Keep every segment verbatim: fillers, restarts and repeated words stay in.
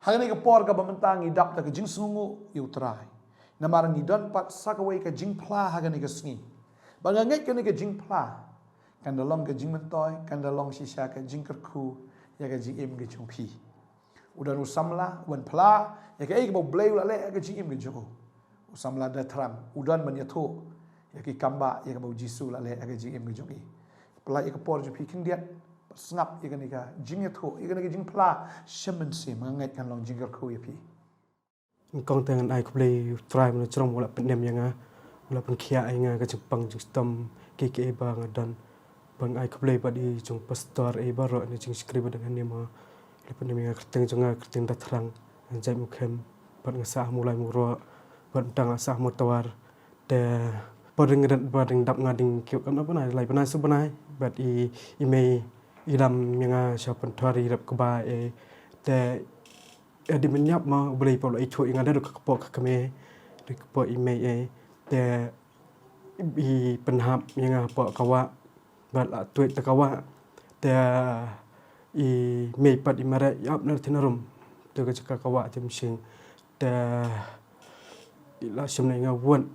Ha kane ka por kaba mynta ngi dap da ka jingsngewnguh ïa U Trai. Namar ngi don pat sa kawei ka jingphla ha kane ka sngi. Ba nga ngeit kane ka jingphla kan da long ka jingmyntoi, kan da long shisha ka jingkyrkhu ïa ka jingim ka jong phi. U don u samla, u ban phla ïa kaei kaba U Blei u la leh ha ka jingim ka jong u. U samla Dathrang, u don ban ïathuh ïa ki kambah ïa kaba U Jisu u la leh ha ka jingim ka jong i. Pynlait ïa ka por jong phi khyndiat, sngap ïa kane ka jingïathuh, ïa kane ka jingphla sha mynsiem, nga ngeit kan long jingkyrkhu ïa phi. Nyngkong te ngan ai khublei ïa U Trai mynjur ba u la pynim ïa nga, u la pynkhiah ïa nga ka jingpang jingshitom kiei kiei ba nga don. Ba nga ai khublei bad i jong pastor, i baroh na jingshakri ba don hangne mo. U la pynim ïa nga kyrteng jong nga kyrteng Dathrang, nga jait Mawkhim, bad nga sah ha Mawlai Mawroh, bad mynta nga sah ha Mawtawar. Te ba dang rit ba dang dap nga dang kiew kam na bnai, lai bnai sa bnai, bad i, i mei i lam ïa nga sha Pynthor i rep kba, eh, te eh, dei ban ïap mo, U Blei pat u la ithuh ïa nga da ka kpoh ka kmie, da ka kpoh i mei, eh, te i pynhap ïa nga hapoh ka wah, bad la tuid da ka wah, te i mei pat i mareh i ap na thin rum, te ka jaka ka wah te mynsiem, te i la shim na ïa nga wut,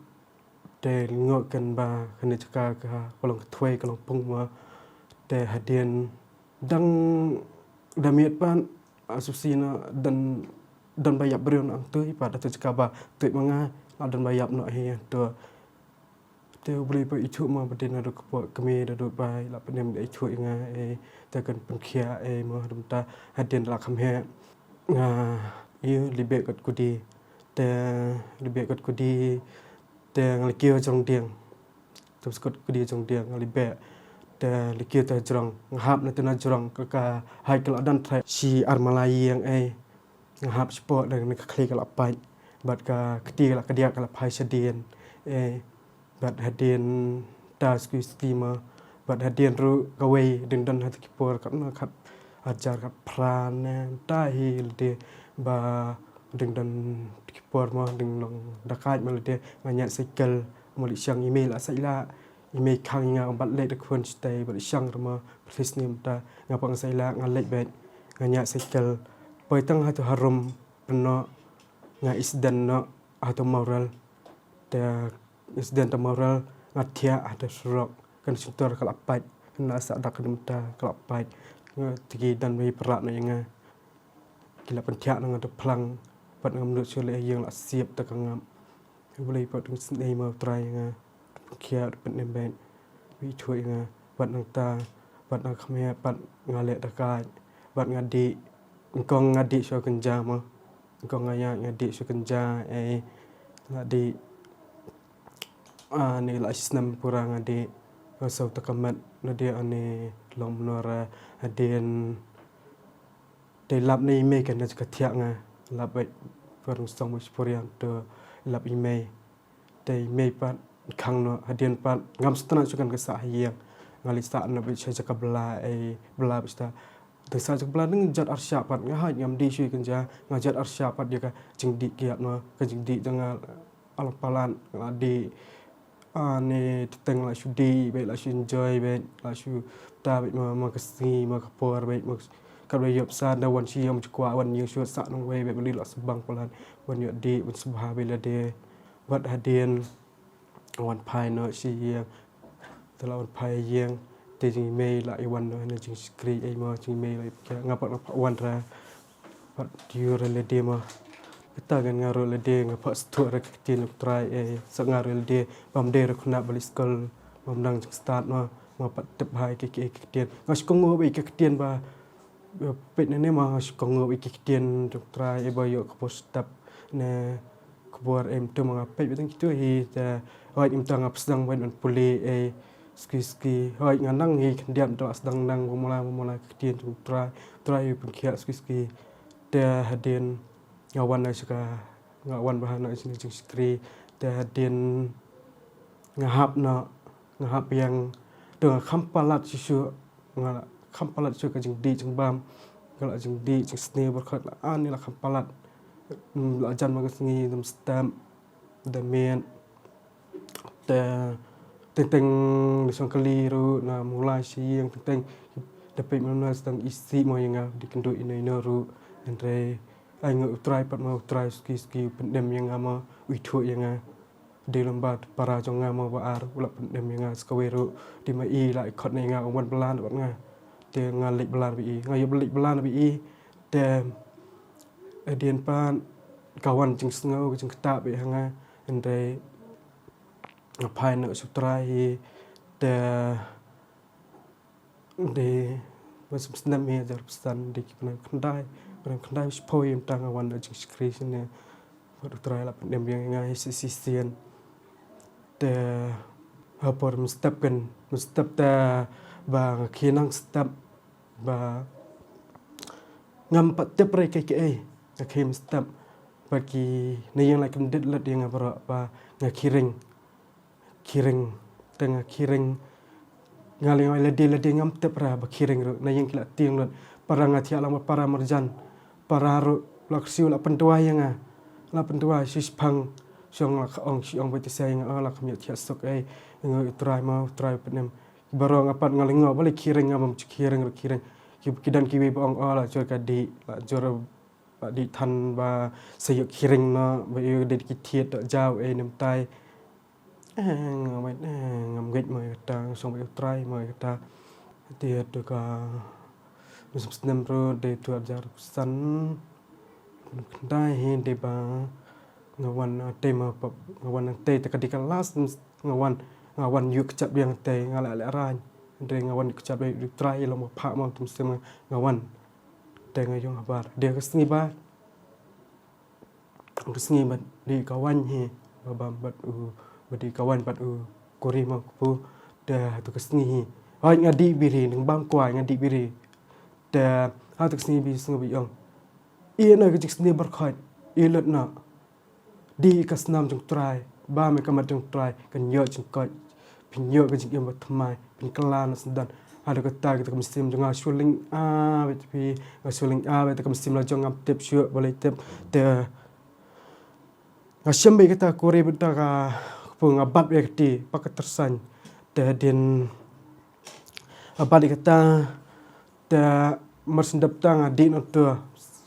te lyngngoh kan ba kane jaka ka, ka long ka thwei ka long pung mo, te hadien dang da miet pat, ah, shisien don, don ba ïap briew na ang tui pat, da tu jaka ba tuid ma nga, la don ba ïap noh hi to. Te U Blei ba ithuh mo, ba dei na da ka kpoh kmie da duh ba i la pynim da ithuh ïa nga, eh, te kan pynkhiah, eh, mo, da mynta hadien la kham heh nga, ïa, li beh kot kudi, te li beh kot kudi, te nga la kiew jrong dieng. Te ba skut kudi jrong dieng nga la beh. Te la kiew te jrong, nga hap na te na jrong, ka, ka hait ka la don trai shi ar malai ïing, eh. Nga hap shapoh, da na ka khlieh ka la pait, bad ka kti ka la kdiah, ka la phai shadien, eh. Bad hadien ta sku ski mo, bad hadien ruh kawei dang don ha ki por katno, khat hajar khat phra ne, ta hi lade ba dang don ki por mo, dang long dakaid mo lade, nga ñiah cycle mo, leit shang i mei la saila, i mei khang ïa nga, bad leit da khun shatei, bad leit shang ruh mo, pyrthei snem ta, nga pat nga saila, nga leit beit, nga ñiah cycle, poi tang hato harum, pynnoh, nga accident noh hato Mawrel, te accident ha Mawrel, nga thiah ha te surok, kan shyntur ka la pait, kan la sah dak ka dum ta ka la pait, nga tiki dan wei prak na ïa nga, ki la pynthiah na nga da phlang, pat ngam nud shuh leh ïing la siap da ka ngam. U Blei pat u sngewbha mo, U Trai ïa nga, pynkhiah, pynim beit, wei thuh ïa nga, pat nangta, pat nang khmih, pat nga leh da ka, pat nga dih, nyngkong nga dih shuh kynja mo. Kong nga ïa nga dih shu kynja, eh, la dih, ah, ne la snem pura nga dih, nga saw ta ka met, la dih, ah, ne long mnor, ah, hadien. Te lap ne i mei kan na ka thiah nga, lap bad pyrung song bad puriang to lap i mei. Te i mei pat khang noh, hadien pat ngam sngewtynnat shuh kan ka sah ha ïing. Nga leit sah noh bad sha jaka bylla, eh, bylla bad sha. Te sah jaka bylla nang jot arshah pat, nga hait ngam dih shuh kynja, nga jot arshah pat ïa ka jingdih kiad noh, ka jingdih jong nga, ah, long palat, nga la dih, ah, ne teng la shu dih bad la shu enjoy bad la shu ta bad ma, ma ka sngi, ma ka por bad ma ka, katba ïoh pisa da wan sha ïing, wan sha kwah, wan ïing shuh sah nongwei bad balei la sbang palat, wan ïoh dih, wan sbha bad lade. Bad hadien wan phai noh sha ïing. Te la wan phai ïing, te jingmei la i wan noh na jingshakri, ei mo, jingmei la i pyrkhat, nga pat nga pat wan ra. Pat ïoh ra lade mo. Kata ngan nga ruh lade nga pat sngewthuh ra ka ktien U Trai, ei, sa nga ruh lade bym dei ruh khynnah ba leit skul, bym nang jingstad mo, nga pat tip bha ïa ki, ki, ki ktien. Nga shu kohnguh bad ïa ki ktien ba peit ne ne ma nga shu kohnguh ïa ki ktien jong U Trai, eh, ba ïoh khubor step ne khubor, em, tu ma nga peit bad tang kitu hi, te hoi, em, tang nga pyrshang ban pule, eh, suki suki. Hoi, nga nang hi khyndiat, te la sdang nang ba mula ba mula ki ktien jong U Trai, U Trai u pynkhiah suki suki. Te hadien nga wan na shuka, nga wan bha na sini jingshakri. Te hadien nga hap na, nga hap ïeng, te nga kham palat shuh shuh, nga kham palat shuh ka jingdih jingbam, ka la jingdih jingsniew bad ka la ani la kham palat. Mm, la jan ma ka sngi dam stam, dam miet. Te teng teng na shong kali ruh na mulai shi ïeng teng teng da peit mano sdang isih mo ïa nga dei kynduh ino ino ruh, hynrei Ai nga u Trai pat ma u Trai suki suki u pyndem ïa nga ma u ithuh ïa nga. Dei lem bad para jong nga ma ba ar u la pyndem ïa nga sa kawei ruh. Dei ma i la i khot na ïa nga u wan blan bad nga. Te nga leit blan ba i. Nga ïoh leit blan ba i. Te hadien pat ka wan jingsngew ka jingktah ba i ha nga. Hynrei nga phai na u Trai hi. Te Dei ba snem hi hajar arphew san dei ki bnai khyndai, bnai khyndai shiphew ïa mynta nga wan da jingshakri shane. Bad u Trai la pyndem ïa nga hi shisien. Te ha por mynstep kan, mynstep te ba nga khie nang step ba ngam pat tip re kaei kaei, nga khie mynstep. Ba ki na ïeng la kyndit lut ïa nga baroh ba nga khie ring. Khie ring, te nga khie ring. Nga leh lade lade ngam tip ra ba khie ring ruh na ïeng ki la tieng lut. Para nga thiah lang ba para marjan. Para ruh la kyrsiew la pynduwai ïa nga. La pynduwai shi shipang. Shong la ka ong shi ong ba te sia ïa nga, oh, la kam ïa thiah suk ei. Nga u Trai ma u Trai pyndem. Baroh nga pat nga lyngngoh ba leh khie ring, nga bym ju khie ring ruh khie ring. Ki, ki don kiwei ba ong, oh, la jur ka dih, la jur ba dih than ba sa ïoh khie ring noh, ba ïoh dei ki thied da jaw ei ne mtai. Eh, nga mait, eh, ngam ngeit mo ïa kata, nga sngewbha ïa u Trai mo ïa kata. Te ïa tu ka, nga sngewsih snem ruh dei tu hajar arphew san. Khyndai hi dei ba nga wan, eh, tei ma pap, nga wan tei te ka dei ka last nga wan, nga wan ïuh kjat biang tei nga leh leh rain. Dei nga wan ïuh kjat biang u Trai long ma pha ma tu snem nga wan. Te nga ïong habar. Dei ka sngi ba Ka sngi bad dei ka wan hi, ba bam bad u, ba dei ka wan bad u kuri ma kpu, te ha tu ka sngi hi. Hoi nga dih biri, nang bam kwai nga dih biri. Te ha tu ka sngi bi sngi bi ong. Ïa na ka jingsngi barkhot, ïa lut na. Dih ka snam jong Trai, bam ïa ka mat jong Trai, kan ïoh jingkoit. Phin ïoh ka jingim ba thymmai, phin kylla na syndan. Haduh katta kata ka mynsiem jong nga shu lynga beit phi, nga shu lynga beit kata ka mynsiem la jong ngam tip shuh, balei tip. Te nga shem beit kata ka kuri beit kata ka kpu nga bat beit kata pat ka tyrsan. Te hadien nga bat beit kata Te mar sngewdep tang nga dih nangtu,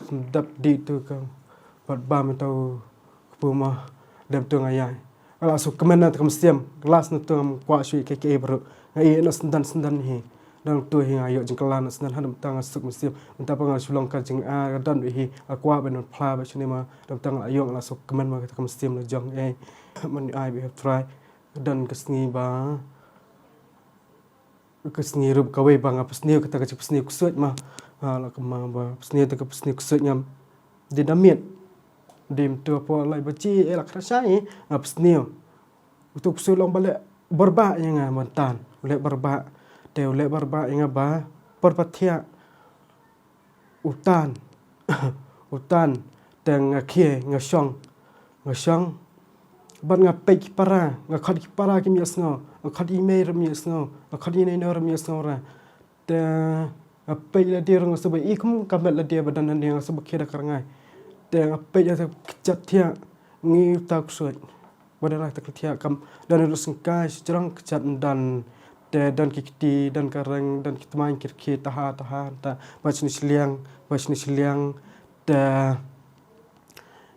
sngewdep dih tu ka, bad bam ïa uta u kpu ma, dep tu nga ïai. Nga la sngewkmen na kata ka mynsiem, last nangtu ngam kwah shuh ïa kiei kiei baroh. Nga ïeh na syndan syndan hi. Dang tu hi nga ïoh jingkylla na syndan, hadien mynta nga suk mynsiem. Mynta pat nga shu long ka jing, ah, ka don beit hi, nga kwah ban phla beit shane ma, dang mynta nga la ïoh, nga la sngewkmen ma kata ka mynsiem la jong ei. Man ai beit ha u Trai. Ka don ka sngi ba Ka sngi ruh kawei ba nga pynsniew kata ka jingpynsniew ksuid ma. Ha, la ka ma ba pynsniew ta ka pynsniew ksuid ngam dei da miet. Dei mynta poi lai baje eh la ka shai nga pynsniew. Utu ksuid long ba leh barbah ïa nga myntan. U leh barbah. Te u leh barbah ïa nga ba por ba thiah. U tan. U tan. Te nga khie, nga shong. Nga shong. Bad nga peit ki para, nga khot ki para kim ïohsngew. Nga khot i mei ruh kim ïohsngew. Nga khot i nainor ruh kim ïohsngew ra. Te nga peit lade ruh nga sngewbha i kum ka met lade ba don hangne nga sngewbha khie da ka rngai. Te nga peit ïa ka kjat thiah ngi uta u ksuid. Ba don la ka thiah kam don ruh syngkai sha jrong kjat ym don. Te don ki kti, don ka reng, don ki tmaiñ ki rkhie taha taha ta. Ba shane shiliang, ba shane shiliang. Te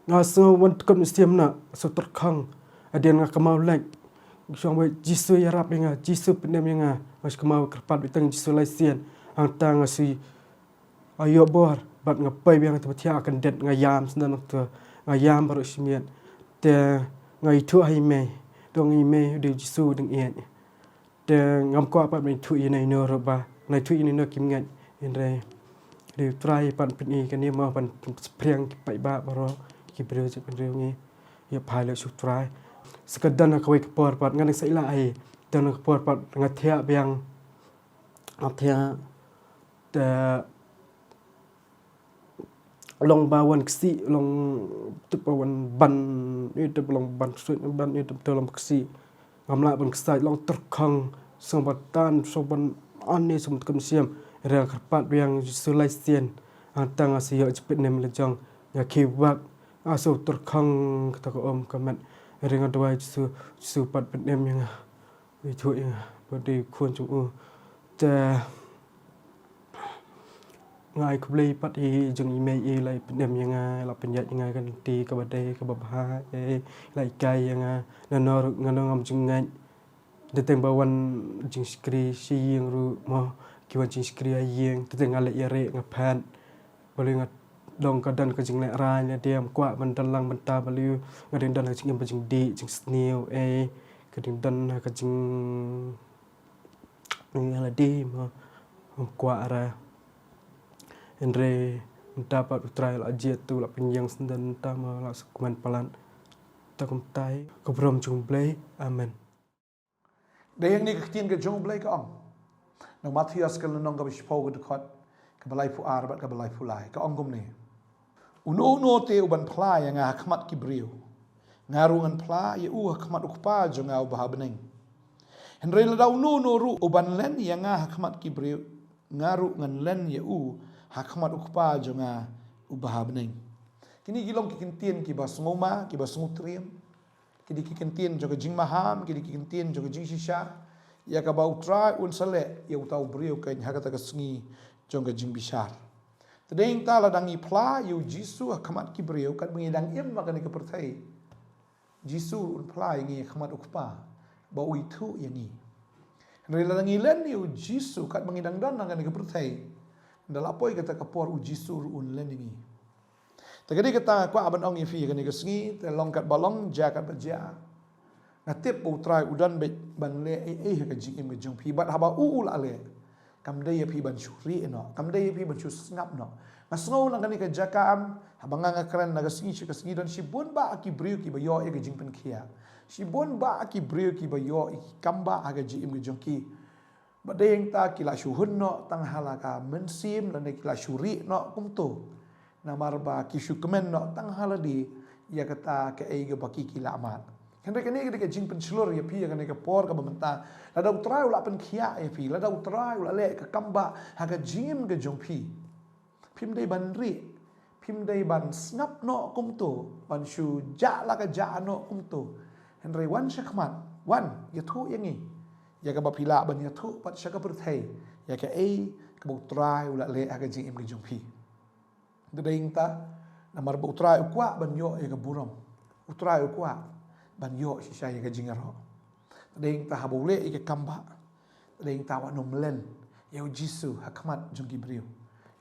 nga sngew wan tkut mynsiem na, sngew tyrkhong. Hadien nga kynmaw leit. Shong ba Jisu ïarap ïa nga, Jisu pyndem ïa nga. Nga shu kynmaw kyrpad beit tang Jisu lai sien. Hangta nga shu Nga ïoh bor, bad nga poi biang ha kata ka thiah kyndit, nga ïam sngewdon nangta, nga ïam baroh shi miet. Te nga ithuh ha i mei, te ong i mei, u dei u Jisu u dang ïeit. Te ngam kwah pat ban ithuh ïa i nainor ruh ba, nga ithuh ïa i nainor kim ngeit, hynrei u dei u Trai pat pyni kane mo ban pynphriang ki paidbah baroh, ki briew jaitbynriew ngi, ïa phai leh sha u Trai. Sa ka don ha kawei ka por pat, nga dang sa ïa la ai, don ha ka por pat, nga thiah biang, nga thiah, Te long ba wan ksih, long tip ba wan ban, ïa tip long ban ksih, ban ïa tip te long ksih. Ngam lah ban ksih, long tyrkhong, sngewbha tan, sngewbha ani, sngewbha tkam siam. Ïa nga kyrpad biang Jisu lai sien. Hangta nga sa ïoh jingpynim la jong, nga khie wak, nga sngewtyrkhong kata ka um ka met. Ïa nga duwai Jisu, Jisu pat pynim ïa nga. Ïathuh ïa nga ba dei khun jong u. Te Nga ai khublei pat ïa i jong i mei i la pyndem ïa nga, la pynïaid ïa nga ka lynti kaba dei kaba bha, i la hikai ïa nga. Nano ruh nga nang ngam jingngeit. Teng teng ba wan jingshakri sha ïing ruh mo, ki wan jingshakri ha ïing, teng teng nga leh ïa re nga phet. Balei nga long ka don ka jingleh rai leh dem kwah ban don lang bynta balei nga dang don ha ka jingim ba jingdih jingsniew, eh, ka dang don ha ka jing nga la dei mo, ngam kwah ra. Hynrei mynta pat U Trai la jied, u la pynïeng sendon mynta mo, la suk man palat. Ta kumta ka burom jong U Blei. Amen. Dei hangne ka ktien ka jong U Blei ka ong. Na u Mathaios ka lynnong kaba shiphew ka dkhot kaba laiphew ar bad kaba laiphew lai ka ong kumne. Uno uno te uban phla ïa nga ha khmat ki briew, nga ruh ngan phla ïa u ha khmat U Kpa jong nga uba ha bneng. Hynrei lada uno uno ruh uban len ïa nga ha khmat ki briew, nga ruh ngan len ïa u ha khmat U Kpa jong nga uba ha bneng. Kine ki long ki ktien kiba sngewma, kiba sngewtriem. Ki dei ki ktien jong ka jingmaham, ki dei ki ktien jong ka jingshisha ïa kaba U Trai un sa leh ïa uta u briew kane ha kata ka sngi jong ka jingbishar. Teng teng ta lada ngi phla ïa U Jisu ha khmat ki briew katba ngi dang im ha kane ka pyrthei, Jisu un phla ïa ngi ha khmat U Kpa ba u ithuh ïa ngi. Hynrei lada ngi len ïa U Jisu katba ngi dang don ha kane ka pyrthei, ynda la poi kata ka por U Jisu ruh un len ïa ngi. Te ka dei kata nga kwah ban ong ïa phi ha kane ka sngi, te long katba long, jia katba jia. Nga tip ba U Trai u don beit ban leh ei ei ha ka jingim ka jong phi, bad haba u u la leh, kam dei ïa phi ban shu rieh noh, kam dei ïa phi ban shu sngap noh. Nga sngew na kane ka jaka, haba nga nga kren na ka sngi sha ka sngi, don shibun bah ki briew kiba ïoh ïa ka jingpynkhiah. Shibun bah ki briew kiba ïoh ïa ki kambah ha ka jingim ka jong ki. Bad dei hangta ki la shu hun noh tang ha la ka mynsiem, lane ki la shu rieh noh kumto. Namar ba ki shu kmen noh tang ha lade ïa kata kaei kaba ki ki la mad. Hynrei kane ka dei ka jingpynshlur ïa phi ha kane ka por kaba mynta. Lada U Trai u la pynkhiah ïa phi, lada U Trai u la leh ka kambah ha ka jingim ka jong phi, phim dei ban rieh, phim dei ban sngap noh kumto, ban shu jah la ka jah noh kumto. Hynrei wan sha khmat, wan ïathuh ïa ngi ïa kaba phi lah ban ïathuh pat sha ka pyrthei ïa kaei kaba U Trai u la leh ha ka jingim ka jong phi. Te dei hangta, namar ba U Trai u kwah ban ïoh ïa ka burom. U Trai u kwah ban ïoh shisha ïa ka jingïaroh. Te dei hangta haba u leh ïa ka kambah, te dei hangta wat nym len ïa U Jisu ha khmat jong ki briew,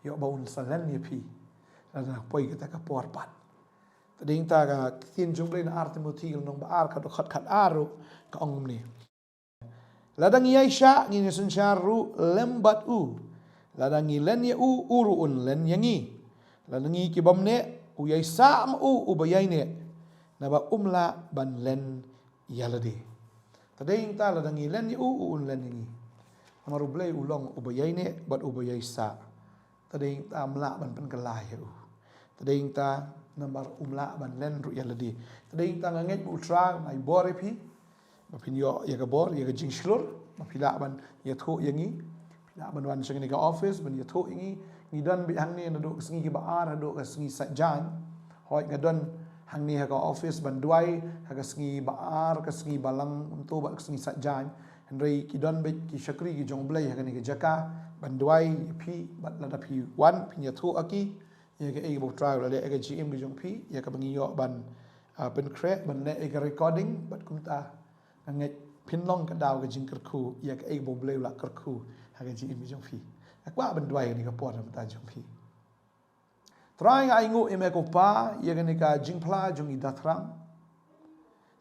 ïoh ba un sa len ïa phi lada poi kata ka por pat. Te dei hangta ka ktien jong U Blei na ar Timothi ka lynnong ba ar ka dkhot khatar ruh ka ong kumne. Lada ngi ïaishah ngin ïasynshar ruh lem bad u. Lada ngi len ïa u, u ruh un len ïa ngi. Lada ngi ki bym neh, u ïaisah ma u uba ïaineh, naba um lah ban len ïa lade. Te dei hangta lada ngi len ïa u, u un len ïa ngi. Namar U Blei u long uba ïaineh bad uba ïaisah. Te dei hangta ym lah ban pynkylla ïa u. Te dei hangta namar um lah ban len ruh ïa lade. Te dei hangta nga ngeit ba U Trai un ai bor ïa phi, ba phin ïoh ïa ka bor, ïa ka jingshlur, ba phi lah ban ïathuh ïa ngi. Phi lah ban wan sha kane ka office ban ïathuh ïa ngi. Ngi don beit hangne naduh ka sngi kiba ar haduh ka sngi Saitjaiñ. Hooid, nga don hangne ha ka office ban duwai ha ka sngi ba ar, ka sngi balang, kumto bad ka sngi Saitjaiñ. Hynrei ki don beit ki shakri ki jong U Blei ha kane ka jaka ban duwai ïa phi, bad lada phi wan phin ïathuh ha ki ïa kaei ba U Trai u la leh ha ka jingim ka jong phi, ïa kaba ngi ïoh ban, ah, pynkhreh, ban leh ïa ka recording, bad kumta nga ngeit phin long ka daw ka jingkyrkhu ïa kaei ba U Blei u la kyrkhu ha ka jingim ka jong phi. Nga kwah ban duwai ha kane ka por na ka bynta jong phi. Trai, nga ainguh ïa me ko Pa ïa kane ka jingphla jong i Dathrang.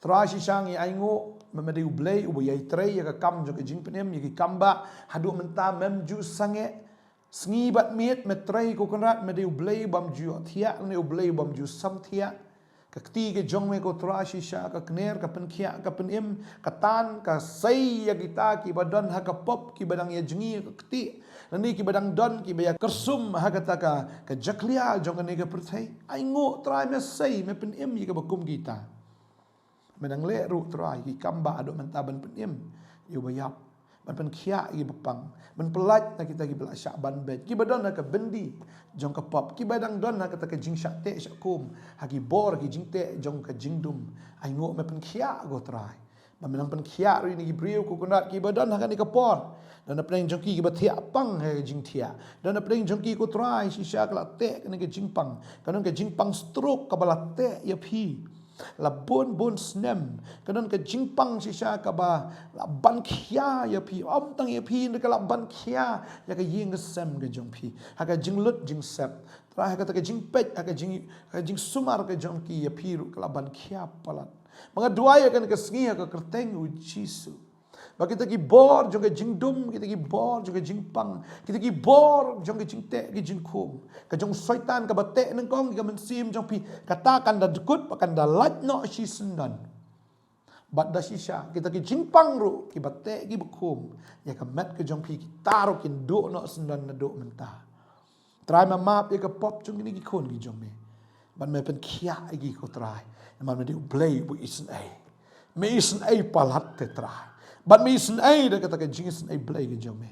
Trai, shisha ngi ainguh ba me dei U Blei uba ïai trei ïa ka kam jong ka jingpynim, ïa ki kam ba haduh mynta mem ju sangeh. Sngi bad miet me trei ko Kynrad, me dei U Blei bym ju ïohthiah, me dei U Blei bym ju samthiah. Ka kti ka jong me ko Trai shisha ka kner, ka pynkhiah, ka pynim, ka tan, ka sei ïa kita kiba don ha ka pop, kiba dang ïajngi ha ka kti, lane kiba dang don kiba ïakyrsum ha kata ka, ka jakhlia jong kane ka pyrthei. Ainguh Trai me sei, me pynim ïa kiba kum kita. Me dang leh ruh Trai ki kam ba haduh mynta ban pynim ïa uba ïap, ban pynkhiah ïa kiba pang, ban pyllait na kita kiba la shah ban beit, kiba don ha ka byndi jong ka pop, kiba dang don ha kata ka jingshah teh shah kum ha ki bor ki jingteh jong ka jingdum. Ainguh me pynkhiah ko Trai. Ba me nang pynkhiah ruh ïa kine ki briew ko Kynrad kiba don ha kane ka por. Don hapdeng jong ki kiba thiah pang ha ka jingthiah. Don hapdeng jong ki ko Trai shisha ka la teh kane ka jingpang. Ka don ka jingpang stroke kaba la teh ïa phi la bun bun snem. Ka don ka jingpang shisha kaba la ban khia ïa phi. Ym tang ïa phi, ka la ban khia ïa ka ïing ka sem ka jong phi. Ha ka jinglut jingsep. Trai ha kata ka jingpeit, ha ka jing, ha ka jingsumar ka jong ki ïa phi ruh ka la ban khia palat. Ba nga duwai ïa kane ka sngi ha ka kyrteng u Jisu. Ba kita ki bor jong ka jingdum, kita ki bor jong ka jingpang, kita ki bor jong ka jingteh, ka jingkhum, ka jong Soitan kaba teh nyngkong ïa ka mynsiem jong phi, kata kan da dkut, ba kan da lait noh shisyndon. Bad da shisha, kita ki jingpang ruh, kiba teh, kiba khum ïa ka met ka jong phi, kita ruh kin duh noh syndon naduh mynta. Trai, me map ïa ka pop jong kine ki khun ki jong me. Bad me pynkhiah ïa ki ko Trai. Namar me dei U Blei uba isynei. Me isynei palat te Trai. Bad me isynei da kata ka jingisynei Blei ki jong me.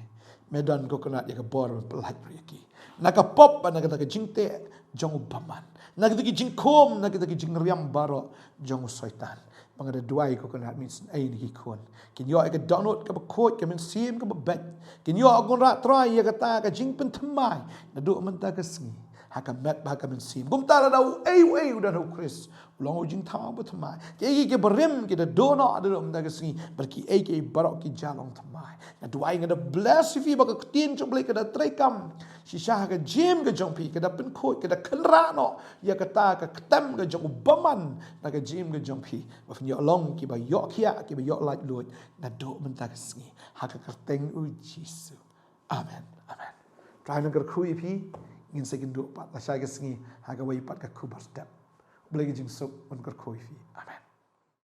Me don ko Kynrad ïa ka bor ban pyllait ruh ïa ki. Na ka pop bad na kata ka jingteh jong u bymman. Na kata ka jingkhum, na kata ka jingriam baroh jong u Soitan. Ba nga da duwai ko Kynrad, me isynei ïa ki khun. Kin ïoh ïa ka dohnud kaba khuid, ka mynsiem kaba beit. Kin ïoh ko Kynrad Trai ïa kata ka jingpynthymmai naduh mynta ka sngi. Ha ka met bad ha ka mynsiem. Kumta lada uei uei u don ha u Khrist, u long u jingthaw ba thymmai. Kiei kiei kiba rim ki da duh noh naduh mynta ka sngi. Bad kiei kiei baroh ki jia long thymmai. Nga duwai, nga da bless ïa phi ba ka ktien jong U Blei ka da treikam shisha ha ka jingim ka jong phi, ka da pynkhuid, ka da kynrad noh ïa kata ka ktem ka jong u bymman na ka jingim ka jong phi. Ba phin ïoh long kiba ïoh khiah, kiba ïoh laitluid naduh mynta ka sngi. Ha ka kyrteng u Jisu. Amen. Amen. Trai un kyrkhu ïa phi. Ngin sa ïakynduh pat lashai ka sngi ha kawei pat ka khubor step. U Blei ka jingsuk un kyrkhu ïa phi. Amen.